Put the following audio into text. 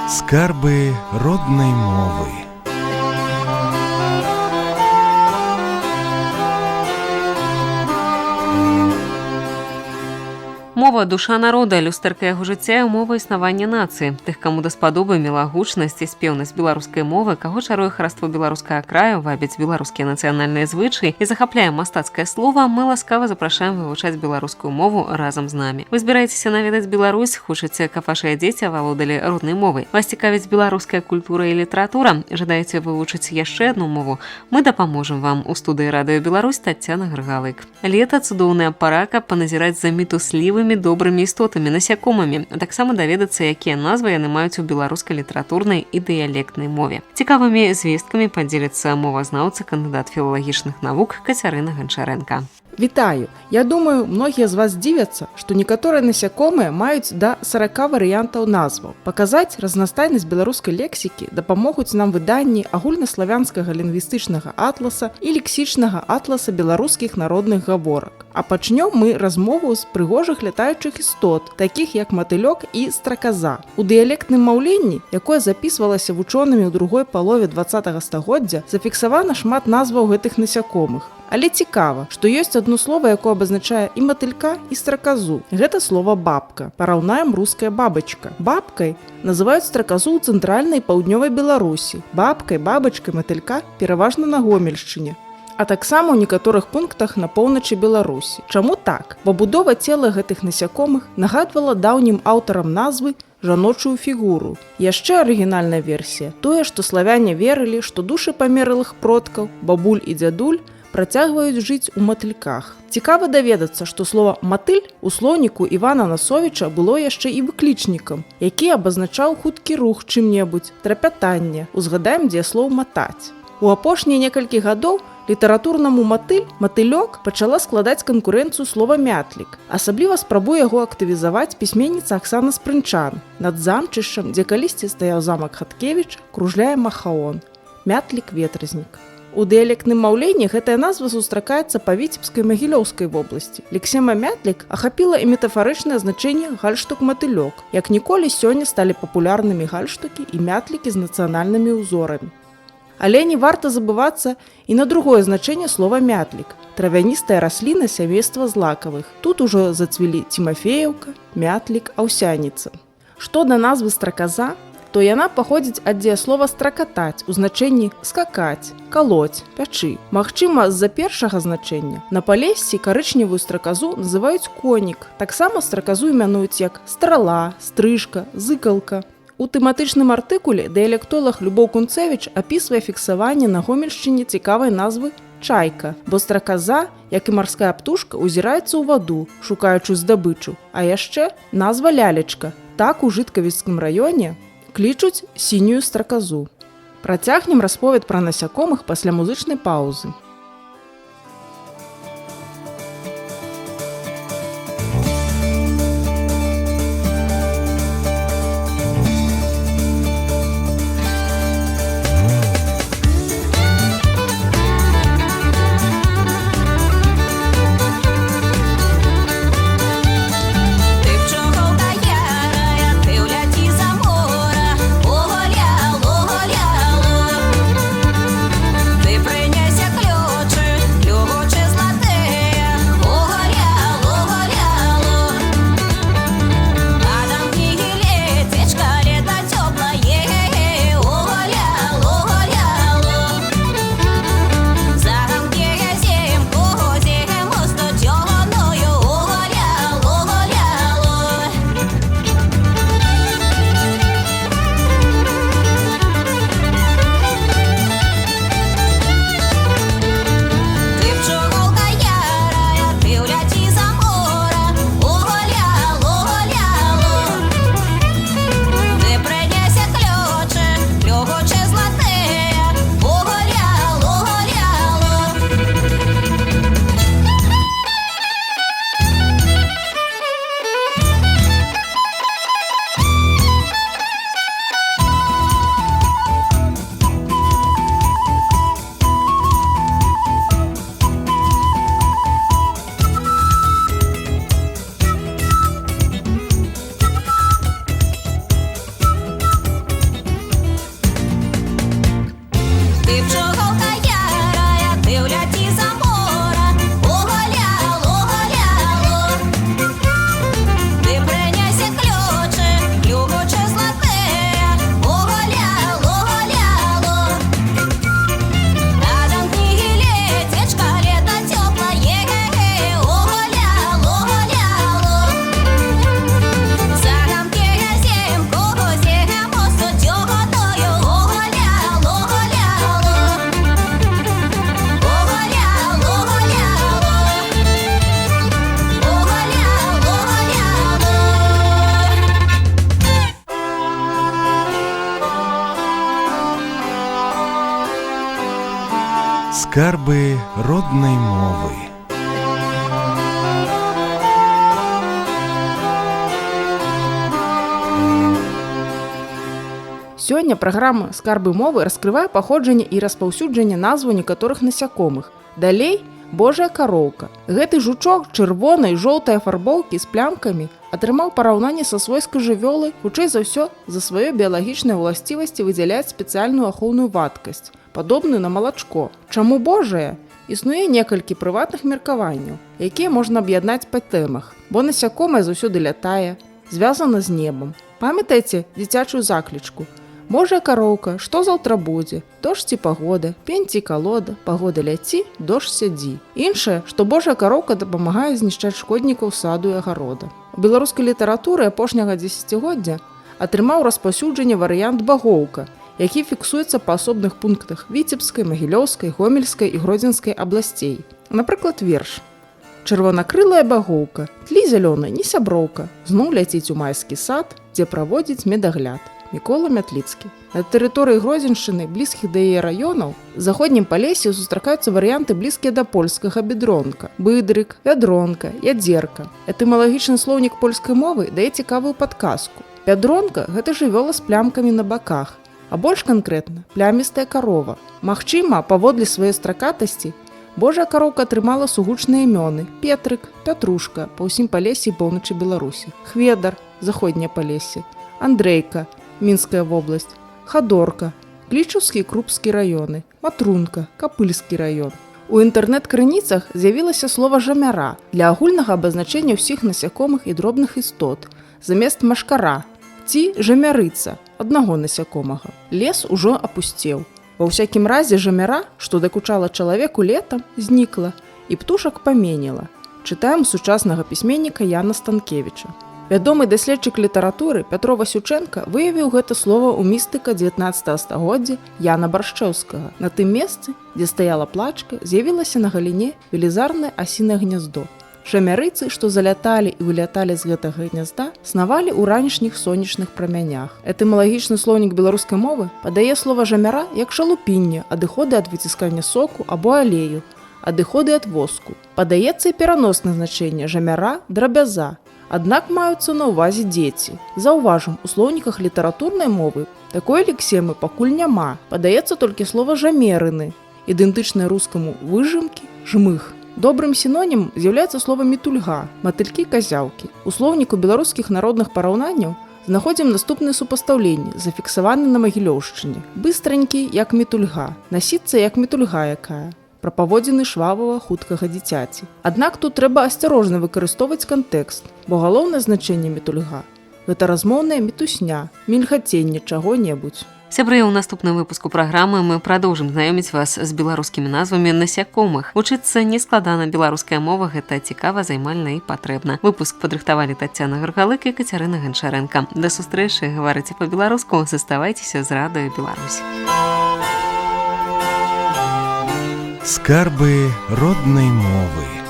Скарбы роднай мовы. Мова — душа народа, люстэрка яго жыцця і умова існавання нацыі. Тых, каму даспадобы мілагучнасць і спеўнасць беларускай мовы, каго чаруе хараство беларускага краю, вабіць беларускія нацыянальныя звычаі і захапляе мастацкае слова, мы ласкава запрашаем вывучаць беларускую мову разам з намі. Вы збіраецеся наведаць Беларусь, хочаце, каб вашыя дзеці авалодалі роднай мовай. Вас цікавіць беларуская культура і літаратура, жадаеце вывучыць яшчэ адну мову? Мы дапаможам вам. У студыі Радыё Беларусь Таццяна Гаргалык. Лета — цудоўная пара, каб паназіраць за мітуслівымі добрымі істотамі, насякомымі, а таксама даведацца, якія назвы яны маюць у беларускай літаратурнай і дыялектнай мове. Цікавымі звесткамі падзеліцца мовазнаўца, кандыдат філалагічных навук Кацярына Ганчарэнка. Вітаю! Я думаю, многія з вас дзівяцца, што некаторыя насякомыя маюць да 40 варыянтаў назваў. Паказаць разнастайнасць беларускай лексікі дапамогуць нам выданні агульнаславянскага лінгвістычнага атласа і лексічнага атласа беларускіх народных гаворак. А пачнём мы размову з прыгожых лятаючых істот, такіх як матылёк і страказа. У дыялектным маўленні, якое запісвалася вучонымі ў другой палове 20 стагоддзя, зафіксавана шмат назваў гэтых насякомых. Але цікава, што ёсць адно слово, якое абазначае і матылька, і страказу. Гэта слово «бабка». Параўнаем руская «бабачка». Бабкай называюць страказу ў цэнтральнай і паўднёвай Беларусі. Бабкай, бабачкай матылька пераважна на Гомельшчыне, а таксама ў некаторых пунктах на поўначы Беларусі. Чаму так? Бо будова цела гэтых насякомых нагадвала даўнім аўтарам назвы жаночую фігуру. Яшчэ арыгінальная версія — тое, што славяне верылі, што душы памерлых продкаў, бабуль і дзядуль, працягваюць жыць у матыльках. Цікава даведацца, што слова «матыль» у слоўніку Івана Насовіча было яшчэ і выклічнікам, які абазначаў хуткі рух чым-небудзь, трапятанне. Узгадаем дзеяслоў «матаць». У апошнія некалькі гадоў літаратурнаму матыль, матылёк пачала складаць канкурэнцыю слова мятлік. Асабліва спрабуе яго актывізаваць пісьменніца Аксана Спрынчан. Над замчышчам, дзе калісьці стаяў замак Хаткевіча, кружляе махаон. Мятлік ветразнік. У дыялектным маўленні гэтая назва сустракаецца па Віцебскай, Магілёўскай вобласці. Лексема мятлік ахапіла і метафарычнае значэнне гальштук матылёк. Як ніколі сёння сталі папулярнымі гальштукі і мятлікі з нацыянальнымі ўзорамі. Але не варта забывацца і на другое значэнне слова мятлік. Травяністая расліна сямейства злакавых. Тут ужо зацвілі цімафееўка, мятлік, аўсяніца. Што да назвы страказа, то яна паходзіць ад дзеяслова стракатаць у значэнні скакаць, калоць, пячы. Магчыма, з-за першага значэння на Палессі карычневую страказу называюць конік. Таксама страказу імянуюць як страла, стрыжка, зыкалка. У тэматычным артыкуле дыялектолаг Любоў Кунцевіч апісвае фіксаванне на Гомельшчыне цікавай назвы чайка, бо страказа, як і марская птушка, узіраецца ў ваду, шукаючы здабычу. А яшчэ назва лялечка. Так у Жыткавіцкім раёне клічуць сінюю страказу. Працягнем расповед пра насякомых пасля музычнай паўзы. Ты пчолка ярая, ты уляці за мора, погуляла, гуляла. Ты прынясе клён. Скарбы роднай мовы. Сёння праграма «Скарбы мовы» раскрывае паходжанне і распаўсюджанне назваў некаторых насякомых. Далей Божая кароўка. Гэты жучок чырвонай жоўтай афарбоўкі з плямкамі атрымаў параўнанне са свойскай жывёлай, хутчэй за ўсё, за сваё біялагічныя ўласцівасці выдзяляць спецыяльную ахоўную вадкасць, падобную на малачко. Чаму Божая? Існуе некалькі прыватных меркаванняў, якія можна аб'яднаць па тэмах, бо насякомае заўсёды лятае, звязана з небам. Памятаеце дзіцячую заклічку? Божая кароўка, што заўтра будзе? Дождж ці пагода, пень ці калода, пагода ляці, дождж сядзі. Іншае, што Божая кароўка дапамагае знішчаць шкоднікаў саду і агарода. У беларускай літаратуры апошняга дзесяцігоддзя атрымаў распаўсюджанне варыянт багоўка, які фіксуецца па асобных пунктах Віцебскай, Магілёўскай, Гомельскай і Гродзенскай абласцей. Напрыклад, верш. Чырвонакрылая багоўка, тлі зялёнай не сяброўка, зноў ляціць у майскі сад, дзе праводзіць медагляд. Мікола Мятліцкі. На тэрыторыі Гродзеншчыны, блізкіх да яе раёнаў, у заходнім Палессі сустракаюцца варыянты, блізкія да польскага бедронка, быдрык, вядронка, ядзерка. Этымалагічны слоўнік польскай мовы дае цікавую падказку. Бядронка гэта жывёла з плямкамі на баках, а больш канкрэтна плямістая карова. Магчыма, паводле сваёй стракатасці Божая кароўка атрымала сугучныя імёны: Петрык, Пятрушка па ўсім Палессі і поўначы Беларусі, Хведар, заходняе Палессе, Андрейка, Мінская вобласць, Хадорка, Клічаўскі і Крупскі раёны, Матрунка, Капыльскі раён. У інтэрнэт-крыніцах з'явілася слова жамяра для агульнага абазначэння ўсіх насякомых і дробных істот, замест машкара ці жамярыца аднаго насякомага. Лес ужо апусцеў. Ва ўсякім разе жамяра, што дакучала чалавеку летам, знікла і птушак паменела. Чытаем сучаснага пісьменніка Яна Станкевіча. Вядомы даследчык літаратуры Пятро Васючэнка выявіў гэта слова ў містыка 19 стагоддзя Яна Баршчэўскага. На тым месцы, дзе стаяла плачка, з'явілася на галіне велізарнае асінае гняздо. Жамярыцы, што заляталі і выляталі з гэтага гнязда, снавалі ў ранішніх сонечных прамянях. Этымалагічны слоўнік беларускай мовы падае слова жамяра як шалупінне, адыходы ад выціскання соку або алею, адыходы ад воску. Падаецца і пераноснае значэнне жамяра, драбяза. Аднак маюцца на ўвазе дзеці. Заўважым, у слоўніках літаратурнай мовы такой лексемы пакуль няма. Падаецца толькі слова жамерыны, ідэнтычнае рускаму выжымкі, жмых. Добрым сінонімам з'яўляецца слова метульга, матылькі, казяўкі. У слоўніку беларускіх народных параўнанняў знаходзім наступнае супастаўленне, зафіксаваны на Магілёўшчыне. Быстранькі, як метульга, насіцца, як метульга якая. Пра паводзіны швавага хуткага дзіцяці. Аднак тут трэба асцярожна выкарыстоўваць кантэкст, бо галоўнае значэнне метульга гэта размоўная мітусня, мільгаценне чаго-небудзь. Сябры, ў наступным выпуску праграмы мы прадоўжым знаёміць вас з беларускімі назвамі насякомых. Вучыцца нескладана, беларуская мова гэта цікава, займальна і патрэбна. Выпуск падрыхтавалі Тацяна Гаргалык і Кацярына Ганчарэнка. Да сустрэчы, гаварыце па-беларуску, заставайцеся з Радыё Беларусь. Скарбы роднай мовы.